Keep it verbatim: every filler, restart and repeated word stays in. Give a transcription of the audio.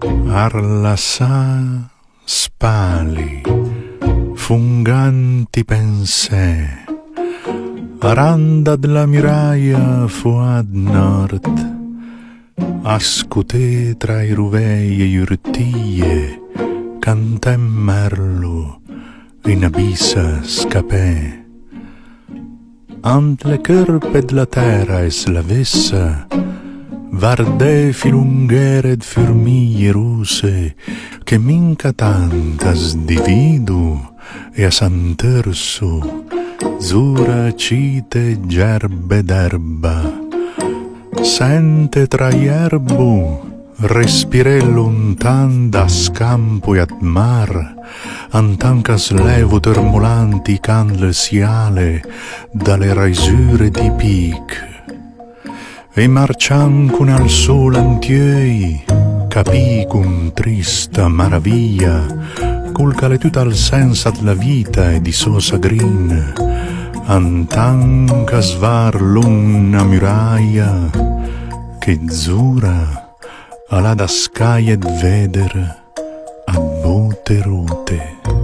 Arlassà spali, fungant i pensé, aranda dla muraja foà ëd nòrd, a scoté tra i rovej e j'urtije, canté ën merlo in abissa scapé. Ant le chërpe dla tèra e sla vessa, vardé filonghere ëd furmije rosse che minca tant as divido e as antërso, zura cite gerbe d'erba. Sente tra j'erbo, respiré lontan da scampo e ëd mar, antant ch'as lèvo tërmolant i can dle siale da le raisure dij pich. E marciant con al sol ant j'euj, capì con trista maravija col ch'al è tut al sens dla vita e dij sò sagrin, antant ch'as vard longh na muraja che zura al à da scaje ëd véder a bote rote.